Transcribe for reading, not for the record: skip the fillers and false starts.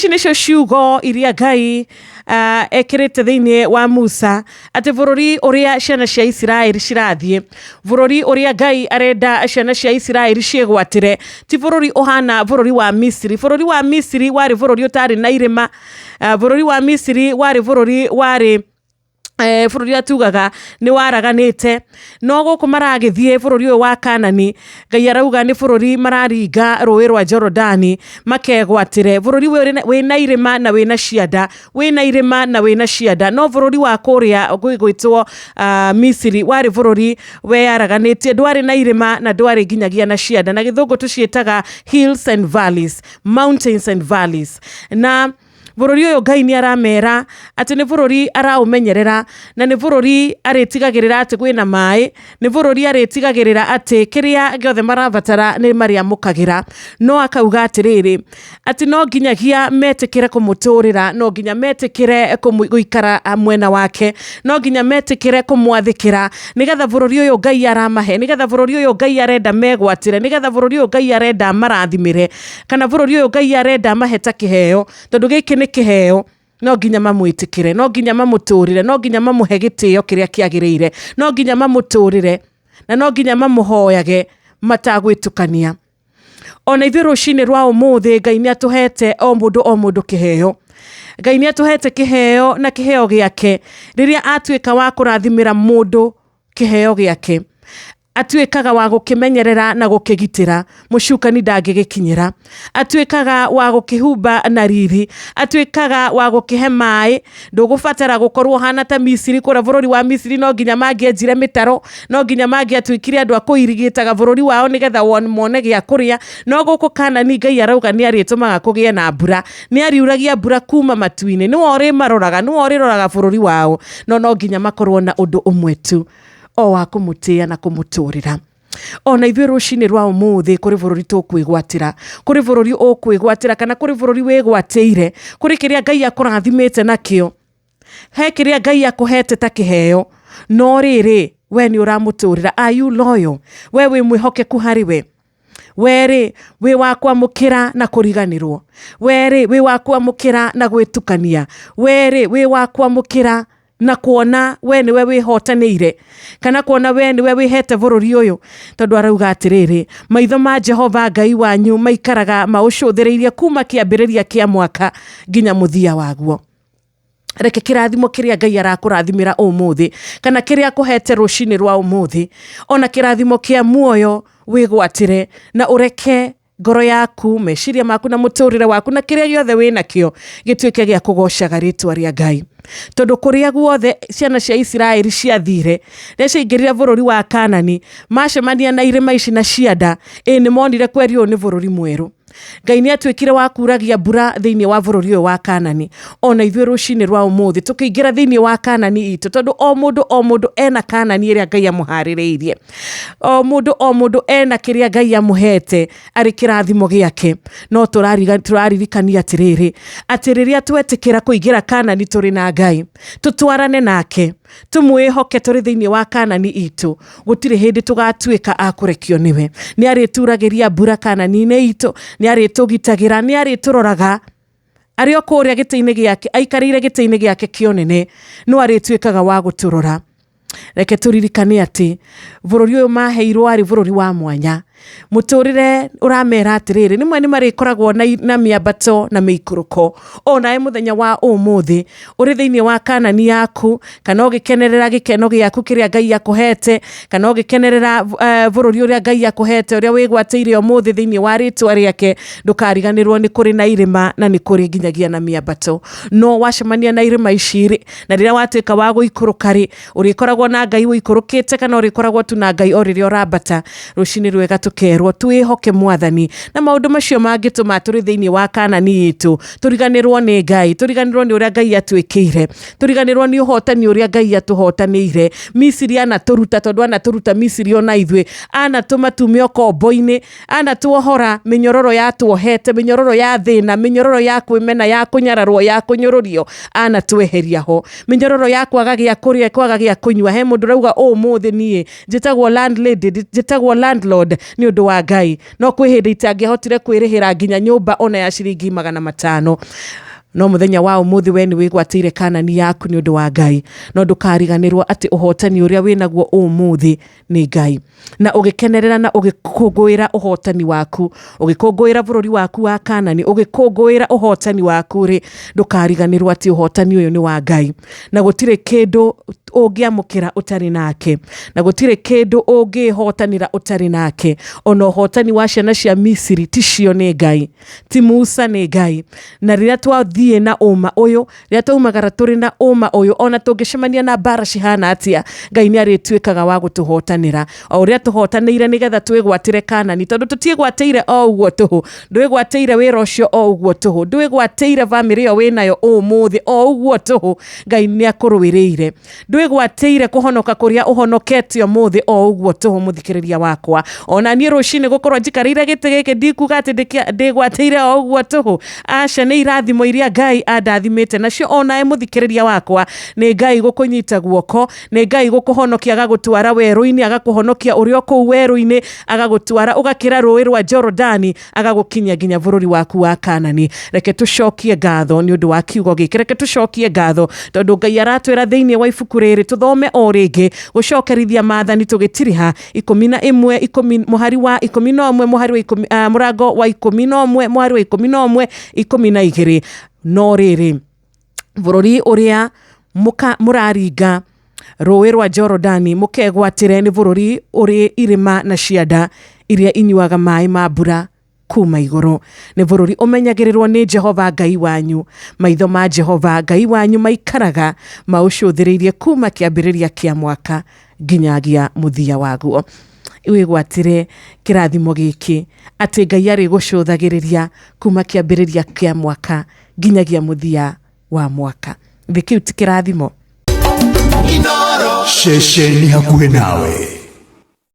Ici nĩcio ciugo iria Ngai ekĩrĩte thĩinĩ wa Musa atĩ bũrũri ũrĩa ciana cia Isiraeli cirathiĩ, bũrũri ũrĩa Ngai arenda ciana cia Isiraeli ciĩgwatĩre, ti bũrũri ũhana bũrũri wa Misiri. Bũrũri wa Misiri warĩ bũrũri ũtarĩ na irĩma, bũrũri wa Misiri warĩ bũrũri warĩ bũrũri ũrĩa tugaga nĩ waraganĩte, no gũkũ maragĩthiĩ bũrũri ũyũ wa Kanani, Ngai arauga nĩ bũrũri mararinga rũĩ rwa Jorodani makegwatĩre, bũrũri wĩna irĩma na wĩna cianda, wĩna irĩma na wĩna cianda, no bũrũri wa kũrĩa gwĩtwo Misiri warĩ bũrũri weyaraganĩtie, ndwarĩ na irĩma na ndwarĩ nginyagia na cianda, na gĩthũngũ tũciĩtaga hills and valleys, mountains and valleys. Na bũrũri ũyũ Ngai nĩ aramera atĩ nĩ bũrũri araũmenyerera na nĩ bũrũri arĩtigagĩrĩra atĩ kwĩna maĩ, nĩ bũrũri arĩtigagĩrĩra atĩ kĩrĩa gĩothe marabatara nĩ marĩamũkagĩra. No akauga atĩrĩrĩ, atĩ no nginyagia metĩkĩre kũmũtũrĩra, no nginya metĩkĩre gũikara mwena wake, no nginya metĩkĩre kũmwathĩkĩra, nĩgetha bũrũri ũyũ Ngai aramahe, nĩgetha bũrũri ũyũ Ngai arenda megwatĩre, nĩgetha bũrũri ũyũ Ngai arenda amarathimĩre, kana bũrũri ũyũ Ngai arenda amahe ta kĩheo, tondũ gĩkĩ nĩ kĩheo, no nginya mamwĩtĩkĩre, no nginya mamũtũrĩre, no nginya mamũhe gĩtĩo kĩrĩa kĩagĩrĩire, no nginya mamũtũrĩre, na no nginya mamũhoyage matagwĩtukania. Ona ithuĩ rũcinĩ rwa ũmũthĩ Ngai nĩ atũhete o mũndũ o mũndũ kĩheo. Ngai nĩ atũhete kĩheo na kĩheo gĩake rĩrĩa atuĩka wa kũrathimĩra mũndũ kĩheo gĩake, atuĩkaga wa gũkĩmenyerera na gũkĩgitĩra, mũcukani ndangĩgĩkinyĩra. Atuĩkaga wa gũkĩhumba na riri, atuĩkaga wa gũkĩhe maĩ, ndũgũbatara gũkorwo ũhana ta Misiri, kũrĩa bũrũri wa Misiri no nginya mangĩenjire mĩtaro, no nginya mangĩatuĩkire andũ a kũirigĩtaga bũrũri wao nĩgetha mone gĩa kũrĩa, no gũkũ Kanani Ngai arauga nĩ arĩtũmaga kũgĩe na mbura, nĩ ariuragia mbura kuma matu-inĩ, nĩwe ũrĩmaroraga, nĩwe ũrĩroraga bũrũri wao, no no nginya makorwo na ũndũ ũmwe tu, o wa kũmũtĩĩa na kũmũtũrĩra. Ona ithuĩ rũcinĩ rwa ũmũthĩ kũrĩ bũrũri tũkwĩgwatĩra, kũrĩ bũrũri ũkwĩgwatĩra kana kũrĩ bũrũri wĩgwatĩire, kũrĩ kĩrĩa Ngai akũrathimĩte nakĩo, he kĩrĩa Ngai akũhete ta kĩheo, no rĩrĩ, we nĩ ũramũtũrĩra, are you loyal? We wĩ mwĩhokeku harĩ we? We rĩ, wĩ wa kwamũkĩra na kũriganĩrwo? We rĩ, wĩ wa kwamũkĩra na gwĩtukania? We rĩ, wĩ wa kwamũkĩra na kuona we nĩwe wĩhotanĩire, kana kuona we nĩwe wĩhete bũrũri ũyũ? Tondũ arauga atĩrĩrĩ, maitho ma Jehova Ngai wanyu maikaraga maũcũthĩrĩirie kuma kĩambĩrĩria kĩa mwaka nginya mũthia waguo. Reke kĩrathimo kĩrĩa Ngai arakũrathimĩra ũmũthĩ, kana kĩrĩa akũhete rũcinĩ rwa ũmũthĩ, ona kĩrathimo kĩa muoyo wĩgwatĩre na ũreke ngoro yaku, meciria maku na mũtũrĩre waku na kĩrĩa gĩothe wĩnakĩo gĩtuĩke gĩa kũgocaga rĩtwa rĩa Ngai. Tondũ kũrĩa guothe ciana cia Isiraeli ciathire, rĩrĩa ciaingĩrire bũrũri wa Kanani, macemania na irĩma ici na cianda, ĩ nĩ monire kweri ũyũ nĩ bũrũri mwerũ. Ngai nĩ atuĩkire wa kuragia mbura thĩinĩ wa bũrũri ũyũ wa Kanani. Ona ithuĩ rũcinĩ rwa ũmũthĩ tũkĩingĩra thĩinĩ wa Kanani itũ, tondũ o mũndũ o mũndũ ena Kanani ĩrĩa Ngai amũharĩrĩirie. O mũndũ o mũndũ ena kĩrĩa Ngai amũhete arĩ kĩrathimo gĩake. No tũraririkania atĩrĩrĩ, atĩ rĩrĩa twetĩkĩra kũingĩra Kanani tũrĩ na Ngai, tũtwarane nake, tũmwĩhoke tũrĩ thĩinĩ wa Kanani itũ, gũtirĩ hĩndĩ tũgatuĩka a kũrekio nĩwe. Nĩ arĩturagĩria mbura Kanani-inĩ itũ, nĩ arĩtũgitagĩra, nĩ arĩtũroraga arĩ o kũrĩa gĩtĩ-inĩ gĩake, aikarĩire gĩtĩ-inĩ gĩake kĩa ũnene, no arĩtuĩkaga wa gũtũrora. Reke tũririkane atĩ bũrũri ũyũ maheirwo warĩ bũrũri wa mwanya. Mũtũrĩre ũramera atĩrĩrĩ, rĩmwe nĩ marĩkoragwo na mĩambato na mĩikũrũko. O nawe mũthenya wa ũmũthĩ ũrĩ thĩinĩ wa Kanani yaku, kana ũgĩkenerera gĩkeno gĩaku kĩrĩa Ngai akũhete, kana ũgĩkenerera bũrũri ũrĩa Ngai akũhete, ũrĩa wĩgwatĩire ũmũthĩ thĩinĩ wa rĩtwa rĩake, ndũkariganĩrwo nĩ kũrĩ na irĩma na nĩ kũrĩ nginyagia na mĩambato. No wacemania na irĩma ici rĩ, na rĩrĩa watuĩka wa gũikũrũka rĩ, ũrĩkoragwo na Ngai ũikũrũkĩte kana ũrĩkoragwo tu na Ngai o rĩrĩa ũrambata? Rũcinĩ rwega tũkerwo twĩhoke Mwathani na maũndũ macio mangĩtũma tũrĩ thĩinĩ wa Kanani itũ tũriganĩrwo nĩ Ngai, tũriganĩrwo nĩ ũrĩa Ngai atwĩkĩire, tũriganĩrwo nĩ ũhotani ũrĩa Ngai atũhotanĩire. Misiri anatũruta, tondũ anatũruta Misiri ona ithuĩ, anatũma tume ũkombo-inĩ, Anatuohora mĩnyororo yatuohete, mĩnyororo ya thĩna, mĩnyororo ya kwĩmena, ya kũnyararwo, ya kũnyũrũrio, anatweheria ho. Mĩnyororo ya kwaga gĩa kũrĩa, kwaga gĩa kũnyua. He mũndũ ũrauga ũmũthĩ niĩ njĩtagwo landlady, njĩtagwo landlord. Nĩ ũndũ wa Ngai, no kwĩ hĩndĩ itangĩahotire kwĩrĩhĩra nginya nyũmba ona ya ciringi 500. No mũthenya wa ũmũthĩ we nĩ wĩgwatĩire Kanani yaku nĩ ũndũ wa Ngai. No ndũkariganĩrwo atĩ ũhotani ũrĩa wĩnaguo ũmũthĩ nĩ Ngai. Na ũgĩkenerera na ũgĩkũngũĩra ũhotani waku, ũgĩkũngũĩra bũrũri waku wa Kanani, ũgĩkũngũĩra ũhotani waku rĩ, ndũkariganĩrwo atĩ ũhotani ũyũ nĩ wa Ngai. Na gũtirĩ kĩndũ ũngĩamũkĩra ũtarĩ nake, na gũtirĩ kĩndũ ũngĩhotanĩra ũtarĩ nake. Ona ũhotani wa ciana cia Misiri ti cio nĩ Ngai, ti Musa, nĩ Ngai. Na rĩrĩa twathiĩ na ũma ũyũ, rĩrĩa twaumagara tũrĩ na ũma ũyũ, ona tũngĩcemania na mbara cihana atĩa, Ngai nĩ arĩtuĩkaga wa gũtũhotanĩra o ũrĩa tũhotanĩire nĩgetha twĩgwatĩre Kanani, tondũ tũtiĩgwatĩire o ũguo tũhũ. Ndwĩgwatĩire wĩra ũcio o ũguo tũhũ, ndwĩgwatĩire bamĩrĩ ĩyo wĩnayo ũmũthĩ o ũguo tũhũ. Ngai nĩ akũrũĩrĩire. Ndwĩgwatĩire kũhonoka kũrĩa ũhonokete ũmũthĩ o ũguo tũhũ. Mũthikĩrĩria wakwa, ona niĩ rũcinĩ gũkorwo njikarĩire gĩtĩ gĩkĩ, ndikuga atĩ ndĩgwatĩire o ũguo tũhũ. Aca, nĩ irathimo iria Ngai andathimĩte nacio. Onawe mũthikĩrĩria wakwa, nĩ Ngai gũkũnyita guoko, nĩ Ngai gũkũhonokia, agagũtwara werũ-inĩ, agakũhonokia ũrĩ o kũu werũ-inĩ, agagũtwara ũgakĩra rũĩ rwa Jorodani, agagũkinyia nginya bũrũri waku wa Kanani. Reke tũcokie ngatho nĩ ũndũ wa kiugo gĩkĩ. Reke tũcokie ngatho tondũ Ngai aratwĩra thĩinĩ wa ibuku rĩrĩ tũthome o rĩngĩ gũcokerithia maathani, tũgĩtiriha 11 10, mũhari wa 11, mũhari wa 10, mũrango wa 11, mũhari wa 11, 12. No rĩrĩ, bũrũri ũrĩa mũraringa rũĩ rwa Jorodani mũkegwatĩre nĩ bũrũri ũrĩ irĩma na cianda iria inyuaga maĩ ma mbura kuma igũrũ. Nĩ bũrũri ũmenyagĩrĩrwo nĩ Jehova Ngai wanyu. Maitho ma Jehova Ngai wanyu maikaraga maũcũthĩrĩirie kuma kĩambĩrĩria kĩa mwaka nginyagia mũthia waguo. Wĩgwatĩre kĩrathimo gĩkĩ atĩ Ngai arĩgũcũthagĩrĩria kuma kĩambĩrĩria kĩa mwaka nginyagia mũthia wa mwaka. Thĩ kĩu ti kĩrathimo? Ceceni hakuhĩ nawe.